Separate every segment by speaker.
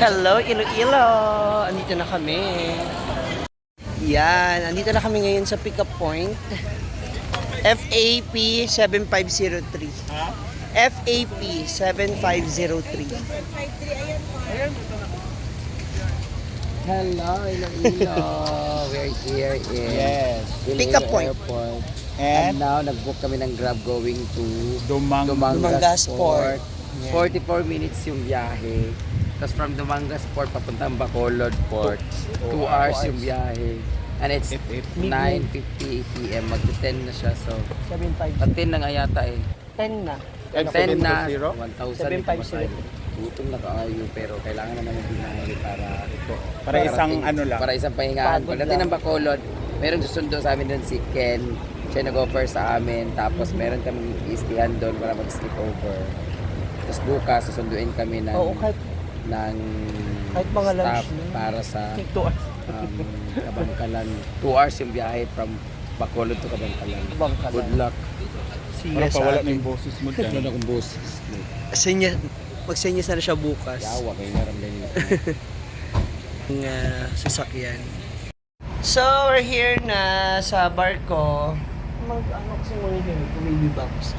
Speaker 1: Hello, Iloilo! Andito na kami. Yan, andito na kami ngayon sa pickup point. FAP 7503. FAP 7503. Hello, Iloilo! We're here in
Speaker 2: Pickup
Speaker 1: point.
Speaker 2: Airport.
Speaker 1: And
Speaker 2: now, nag-book kami ng Grab going to
Speaker 1: Dumangas Port.
Speaker 2: 44 minutes yung biyahe. Tapos from Dumangas Port, papuntang Bacolod Port. 2 hours yung biyahe. And it's 9:50 p.m. Mag-10 na siya. So,
Speaker 1: 75.
Speaker 2: 10 na nga yata eh.
Speaker 1: 10 na.
Speaker 2: 10 na. 1,000.
Speaker 1: 750.
Speaker 2: Gutom na kaayo pero kailangan na naman binahe
Speaker 3: Para isang ano lang.
Speaker 2: Para isang pahingaan.
Speaker 1: Pagod
Speaker 2: Pagdating
Speaker 1: lang.
Speaker 2: ng Bacolod, meron susundo sa amin doon si Ken. Siya nag-offer sa amin. Tapos meron kami istihan doon para mag-sleepover. Tapos bukas, susunduin kami ng,
Speaker 1: Oo, kahit mga
Speaker 2: staff
Speaker 1: lunch na.
Speaker 2: para sa
Speaker 1: 2 hours.
Speaker 2: Kabangkalan. 2 hours yung biyahe from Bacolod to Kabangkalan.
Speaker 1: Bangkalan.
Speaker 2: Good luck.
Speaker 1: Siya
Speaker 3: Para
Speaker 1: sa
Speaker 3: pawala na
Speaker 1: atin.
Speaker 3: yung boses mo
Speaker 2: Wala
Speaker 3: dyan.
Speaker 2: na akong boses.
Speaker 1: Mag-senyas na siya bukas.
Speaker 2: Yawa kayo naramdaman nila.
Speaker 1: Ng sasakyan. So, we're here na sa barko. Ano kasi mo yun? Baby box.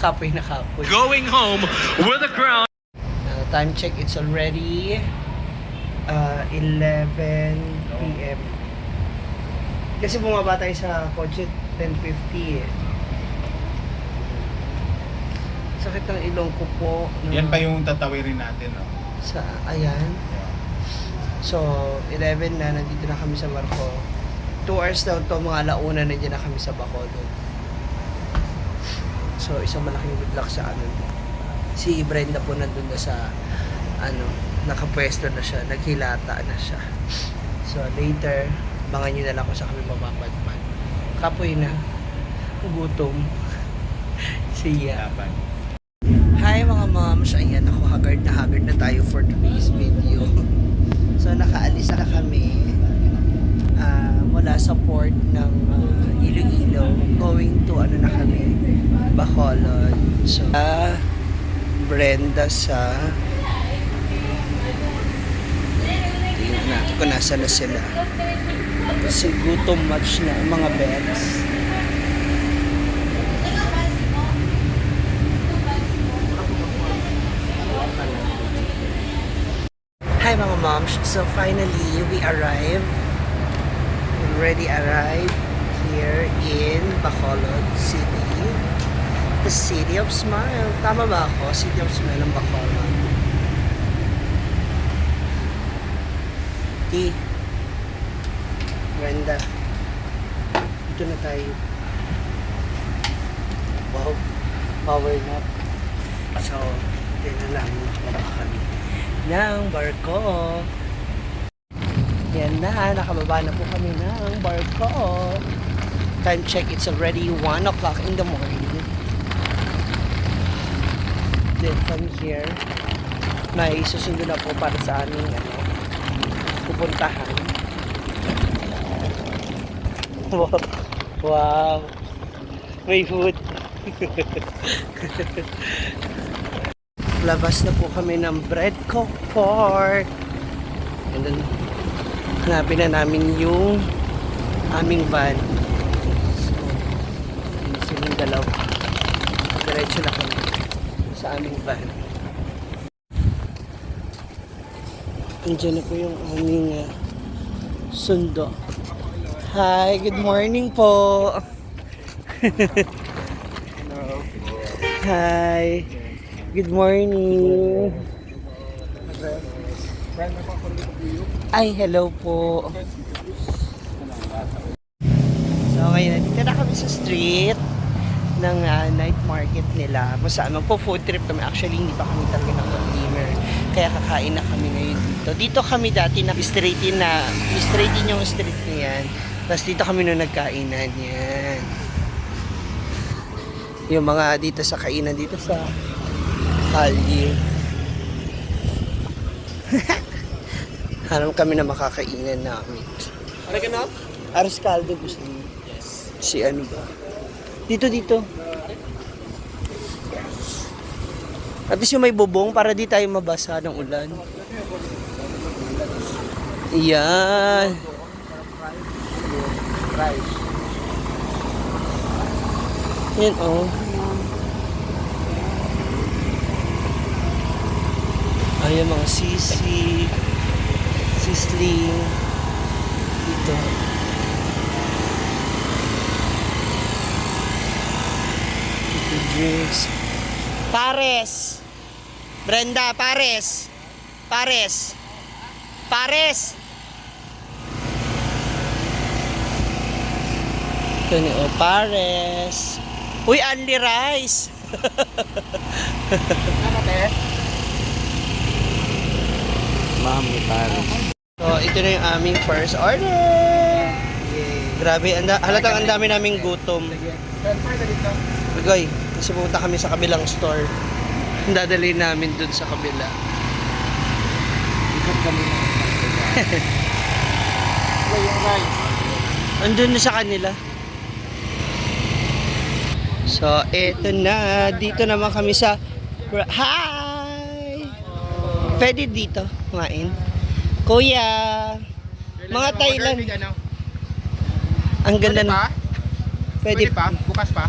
Speaker 1: Kapoy na kapoy.
Speaker 4: Going home with a crown.
Speaker 1: Time check, it's already 11 p.m. Kasi bumaba tayo sa kotse 10:50 eh. Sakit ng ilong ko po.
Speaker 3: Yan pa yung tatawirin natin, no?
Speaker 1: Sa, ayan. So, 11 na, nandito na kami sa barko. 2 hours daw to, mga alauna na dyan na kami sa Bacolod. So, isang malaking good luck sa amin. Si Brenda po nandun na sa, nakapwesto na siya, naghilata na siya. So, later, abangan nyo na lang kung saan kami mapapadpad. Kapoy na, gutom. Siya.
Speaker 3: Laban.
Speaker 1: Hi mga moms, ayan ako, haggard na tayo for today's video. So nakaalis na kami mula sa port ng Iloilo, going to na kami, Bacolod. So Brenda sa tingnan natin kung nasa na sila. Kasi gutom much na ang mga beds. Hi mga moms, so finally we already arrived here in Bacolod City, the City of Smile. Tama ba ako? City of Smile ng Bacolod. Brenda, dito na tayo. Wow, power nap. So, dito na lang baba kami ng barko. Yan na, nakababa na po kami ng barko. Time check, it's already 1 o'clock in the morning. Then from here, may susundo na po para sa aming pupuntahan. Wow! May food! Labas na po kami ng Breadco Port. And then, hanapin na namin yung aming van. So, yun silang dalawa. Diretso na kami sa aming van. Andiyan na po yung aming sundo. Hi, good morning po. Hi. Good morning. Ay, hello po. So, ngayon, dito na kami sa street ng night market nila. Kung saan, magpo-food trip kami. Actually, hindi pa kami talaga nag-dinner. Kaya kakain na kami ngayon dito. Dito kami dati straightin yung street na yan. Tapos dito kami nung nagkainan yan. Yung mga dito sa kainan, dito sa kalye. Hanap kami na makakainan namin. Ano ka na? Aros caldo gusto niyo? Yes. Si ano ba? Dito. At least yung may bubong para di tayo mabasa ng ulan. Yan. Yan oh. Ayan mga sisig. Sisling. Dito. Dito drinks. Pares. Brenda, pares. Pares. Pares. Ito ni oh, pares. Uy, only rice.
Speaker 2: Mami, Paris.
Speaker 1: So, ito na yung aming first order. Grabe, halatang ang dami naming gutom. Goy, kasi pumunta kami sa kabilang store. Dadalhin namin dun sa kabila.
Speaker 2: Ikot kami na.
Speaker 1: Andun na sa kanila. So, eto na. Dito naman kami sa... Hi! Pwede dito kumain. Kuya! Mga Thailand. Ang ganda na. Pwede
Speaker 3: pa? Bukas pa?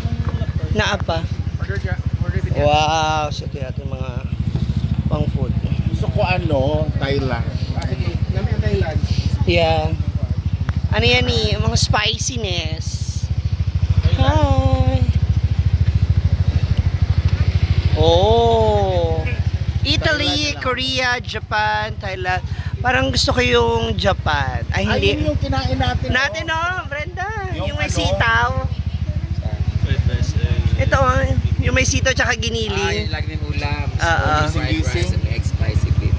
Speaker 1: Na apa?
Speaker 3: Order din.
Speaker 1: Wow! So, ito yung mga pang food.
Speaker 3: Gusto ko Thailand. Sige, namin ang Thailand.
Speaker 1: Yeah. Ano yan eh? Mga spiciness. Hi! Oh! Italy, Korea, Japan, Thailand. Parang gusto ko yung Japan. Ay, hindi.
Speaker 3: Ayun yung kinain natin.
Speaker 1: Natin oh, Brenda. Yung may
Speaker 3: Yung ano?
Speaker 1: sitaw. Ito oh, yung may sitaw tsaka
Speaker 2: Ay,
Speaker 1: giniling.
Speaker 2: lagi ng ulam.
Speaker 1: Ah, ah.
Speaker 2: Fried rice and egg spicy beef.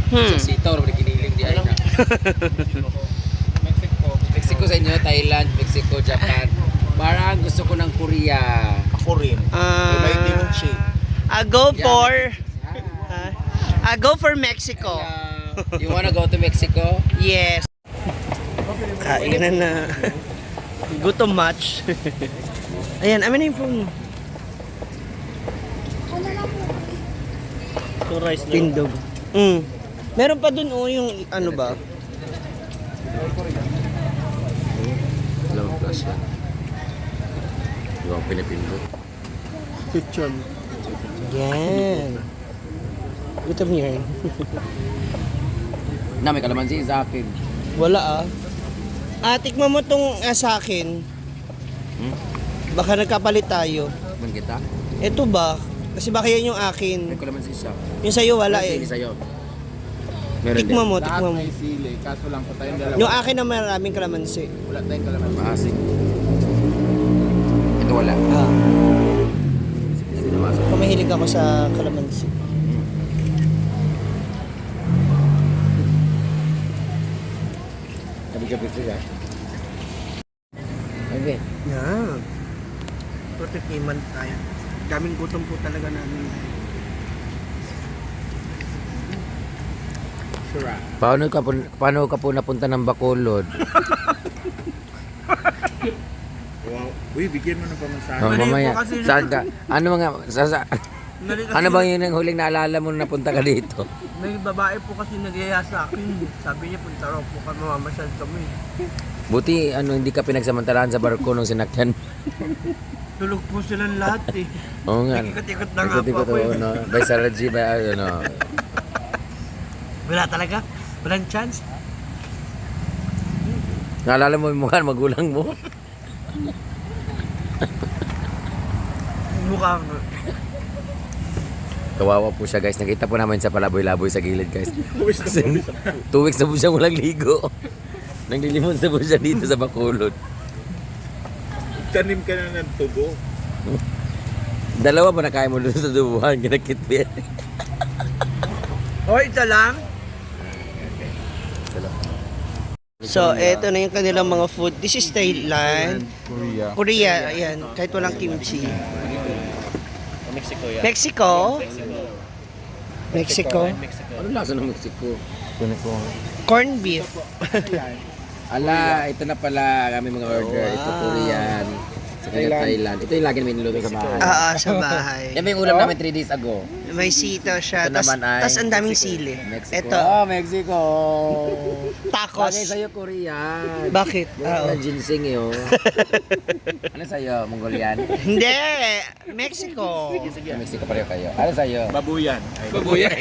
Speaker 1: Hmm.
Speaker 2: Sa sitaw, wala giniling di ay na. Mexico sa inyo, Thailand, Mexico, Japan. Parang gusto ko ng Korea.
Speaker 3: Ako rin. May kimchi.
Speaker 1: I go for I go for Mexico.
Speaker 2: You wanna go to Mexico?
Speaker 1: Yes. Kainan na. Gutom match. Ayan, amin na yung phone. Tindog. Meron pa dun oh, yung ano ba?
Speaker 2: Alam plus yan. Yung pinipindot.
Speaker 3: Kitchen.
Speaker 1: Yan. Gutom yan.
Speaker 2: Na, may kalamansi sa akin.
Speaker 1: Wala tikman mo tong sa akin. Baka nagkapalit tayo.
Speaker 2: Man kita?
Speaker 1: Ito ba? Kasi baka yan yung
Speaker 2: May
Speaker 1: akin.
Speaker 2: kalamansi siya.
Speaker 1: Yung sa'yo wala eh.
Speaker 2: Sige sa'yo. Meron
Speaker 1: Tikman
Speaker 2: din.
Speaker 1: mo,
Speaker 3: Lahat
Speaker 1: tikman mo.
Speaker 3: may sili. Kaso lang pa tayong dalawa.
Speaker 1: Yung akin na maraming kalamansi.
Speaker 3: Wala tayong kalaman.
Speaker 2: Maasim. Ito wala.
Speaker 1: Kung mahilig ako sa kalamansi.
Speaker 2: Kapit-kapit siya. Okay.
Speaker 1: Yan. Protect-iman tayo. Daming gutom po talaga namin.
Speaker 3: Sure.
Speaker 2: Paano ka po napunta ng Bacolod?
Speaker 3: Wow. Uy, bigyan mo ng pamasahe.
Speaker 2: Oh, mamaya.
Speaker 1: po kasi
Speaker 2: Saan ka? Ano mga ano bang yun ang huling naalala mo na napunta ka dito?
Speaker 1: May babae po kasi nagyaya sa akin. Sabi niya, punta raw po kami, mamasyal kami.
Speaker 2: Buti hindi ka pinagsamantalahan sa barko nung sinakyan.
Speaker 1: Tulog po silang lahat eh.
Speaker 2: Oo nga.
Speaker 1: Ikot-ikot na nga po
Speaker 2: Ikot-ikot,
Speaker 1: ako.
Speaker 2: no? By Saraji, by
Speaker 1: Wala talaga. Walang chance.
Speaker 2: Naalala mo yung mukha ng magulang mo?
Speaker 1: Mukha mo.
Speaker 2: Kawawa po siya guys. Nakita po namin sa palaboy-laboy sa gilid guys. 2 weeks na po siya walang ligo. Naglilimon na po siya dito sa Bacolod.
Speaker 3: Tanim ka na ng tubo.
Speaker 2: Dalawa ba nakain mo doon sa dubuhan? Kinakitbit.
Speaker 1: O, ito lang. So, eto na yung kanilang mga food. This is Thailand.
Speaker 3: Korea.
Speaker 1: Korea, ayan. Kahit walang kimchi.
Speaker 3: Mexico yan.
Speaker 1: Mexico? Mexico?
Speaker 2: Ano lasa ng Mexico?
Speaker 1: Corn beef.
Speaker 2: Ala, ito na pala kami mga order.
Speaker 1: Wow.
Speaker 2: Ito Korean. Sa Thailand. Ito yung lagi namin niluto sa bahay.
Speaker 1: Sa bahay.
Speaker 2: Yan ba yung ulam namin 3 days ago?
Speaker 1: May sito siya.
Speaker 2: Ito naman ay
Speaker 1: Tapos ang daming sili.
Speaker 2: Mexico.
Speaker 1: Ito,
Speaker 2: Mexico.
Speaker 1: tacos.
Speaker 2: Bagay sa'yo, Korean.
Speaker 1: Bakit?
Speaker 2: Yung ginseng yun. Ano sa'yo, Mongolian?
Speaker 1: Hindi! Mexico.
Speaker 2: Mexico pareho kayo. Ano sa'yo?
Speaker 3: Babuyan. Ay,
Speaker 2: Babuyan.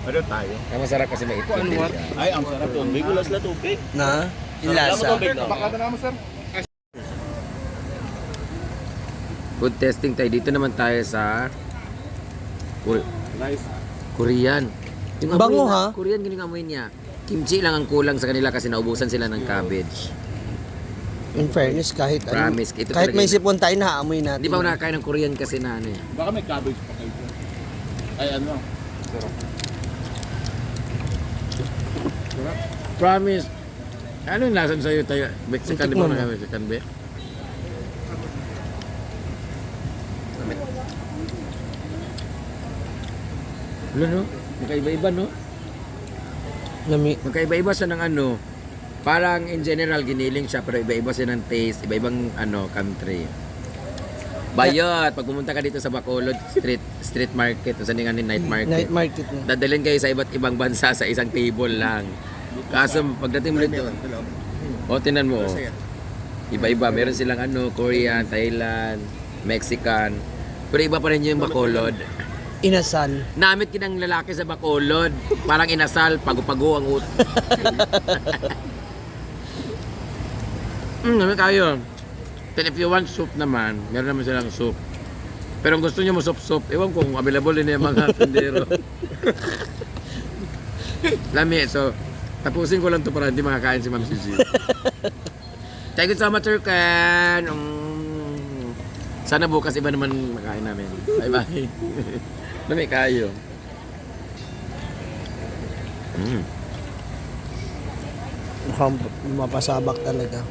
Speaker 3: ano tayo?
Speaker 2: Ang masarap kasi may itlog din siya.
Speaker 3: Ay, ang sarap yun. Bigulas na tubig.
Speaker 1: Na? Yung lasa.
Speaker 3: Baka na naman, sir.
Speaker 2: Food testing tayo. Dito naman tayo sa
Speaker 3: Nice.
Speaker 2: Korean. Yung
Speaker 1: Bango,
Speaker 2: amoy na-
Speaker 1: ha?
Speaker 2: Korean, ganun yung amoy niya. Kimchi lang ang kulang sa kanila kasi naubusan sila ng cabbage.
Speaker 1: In fairness, kahit
Speaker 2: Promise, ito
Speaker 1: kahit
Speaker 2: talaga
Speaker 1: may
Speaker 2: yun.
Speaker 1: sipon tayo, naaamoy natin.
Speaker 2: Hindi ba ako nakakain ng Korean kasi na ano eh.
Speaker 3: Baka may cabbage pa kayo. Ay, ano? Sarap.
Speaker 2: Promise. Ano yung lasan sa'yo tayo? Mexican, di ba
Speaker 1: Tikman mo.
Speaker 2: na Mexican ba? Wala no? Magkaiba-iba no?
Speaker 1: Lami.
Speaker 2: Magkaiba-iba siya ng ano. Parang in general giniling siya pero iba-iba siya ng taste, iba-ibang ano country. Bayot, pag pumunta ka dito sa Bacolod street market, o saan nga ni night market.
Speaker 1: Night market na.
Speaker 2: Dadalhin kayo sa iba't ibang bansa sa isang table lang. Kaso pagdating mo dito, o tinan mo, oh. Iba-iba, meron silang ano, Korean, Thailand, Mexican. Pero iba pa rin yung Bacolod.
Speaker 1: Inasal.
Speaker 2: Namit kinang lalaki sa Bacolod, parang inasal, pago-pago ang ut. Ano kayo? Then if you want soup naman, meron naman silang soup. Pero kung gusto niyo mo soup-soup, ewan kung available din yung mga tindero. Lami, so tapusin ko lang to para hindi makakain si Ma'am Suzy. Thank you so much, Sir Ken. Sana bukas iba naman makain namin. Bye-bye. Lami kayo.
Speaker 1: Mukhang mapasabak talaga.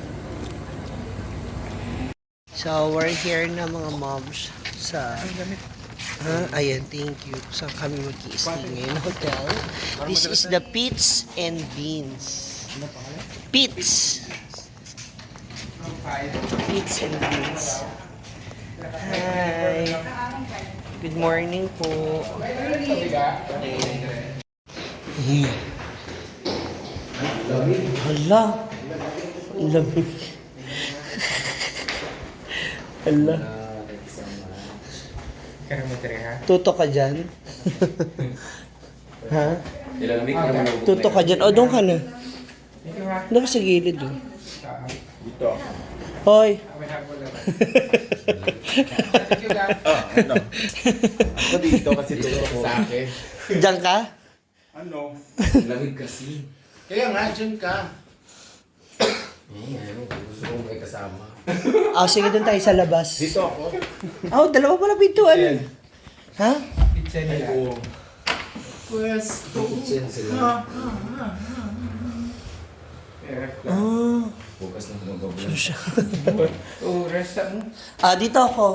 Speaker 1: So, we're here na mga moms sa... Ayan, thank you. Saan kami mag-i-stay ngayon? Hotel. This is the Pits and Beans. Pits! Pits and Beans. Hi! Good morning po. Hala! Lamig. Hala. Tuto ka dyan? Ha? Tuto ka dyan? O, doon ka na. Doon ka sa gilid. Oh.
Speaker 3: Dito.
Speaker 1: Hoy!
Speaker 3: Ano? Ako dito kasi dito sa akin.
Speaker 1: Diyan ka?
Speaker 3: Ano?
Speaker 2: Lamig kasi.
Speaker 3: Kaya nga, dyan ka.
Speaker 2: Gusto ko may kasama.
Speaker 1: Sige, doon tayo sa labas.
Speaker 3: Dito ako.
Speaker 1: Dalawa pala pintuan. Ha?
Speaker 3: Pwesto.
Speaker 2: Kitchen sila. Bukas na gumagabla.
Speaker 1: Dito ako.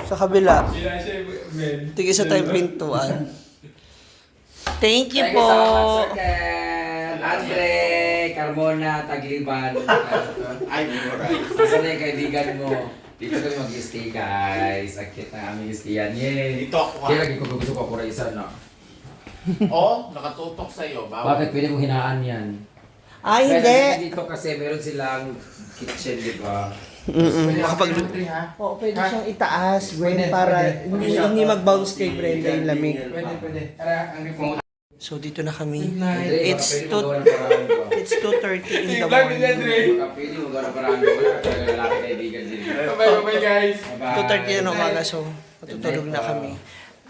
Speaker 1: Sa kabila. Tigil sa tayong pintuan. Thank you po.
Speaker 2: Andre, Carmona, Tagliban.
Speaker 3: Ay, mura.
Speaker 2: Saan na yung kaibigan mo? Dito kami mag-stay guys. Akit na aming stayan. Yay!
Speaker 3: Dito ako
Speaker 2: Kaya
Speaker 3: ha.
Speaker 2: lagi ko gusto ko pura isa na.
Speaker 3: Oh, nakatutok sa'yo. Bawal.
Speaker 2: Bakit pwede mong hinaan yan?
Speaker 1: Hindi.
Speaker 2: Kaya dito kasi meron silang kitchen, di ba?
Speaker 1: Oo, pwede siyang itaas, Gwen, para hindi mag-bounce kay Brenda yung lamig.
Speaker 2: Pwede.
Speaker 1: So, dito na kami.
Speaker 2: It's
Speaker 1: It's 2:30 in the morning.
Speaker 2: Pwede mo gano'n parang wala talaga lalaki kaibigan din.
Speaker 3: Bye guys.
Speaker 1: 2:30 na ng umaga, so matutulog na kami.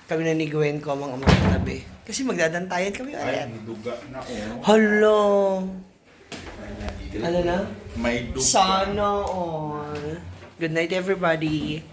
Speaker 1: Kami na ni Gwen ko mga tabi. Kasi magdadantayan kami
Speaker 3: Ay,
Speaker 1: ulit.
Speaker 3: may duga na oh.
Speaker 1: Hello! Ano na?
Speaker 3: May duga.
Speaker 1: Sana all. Good night, everybody.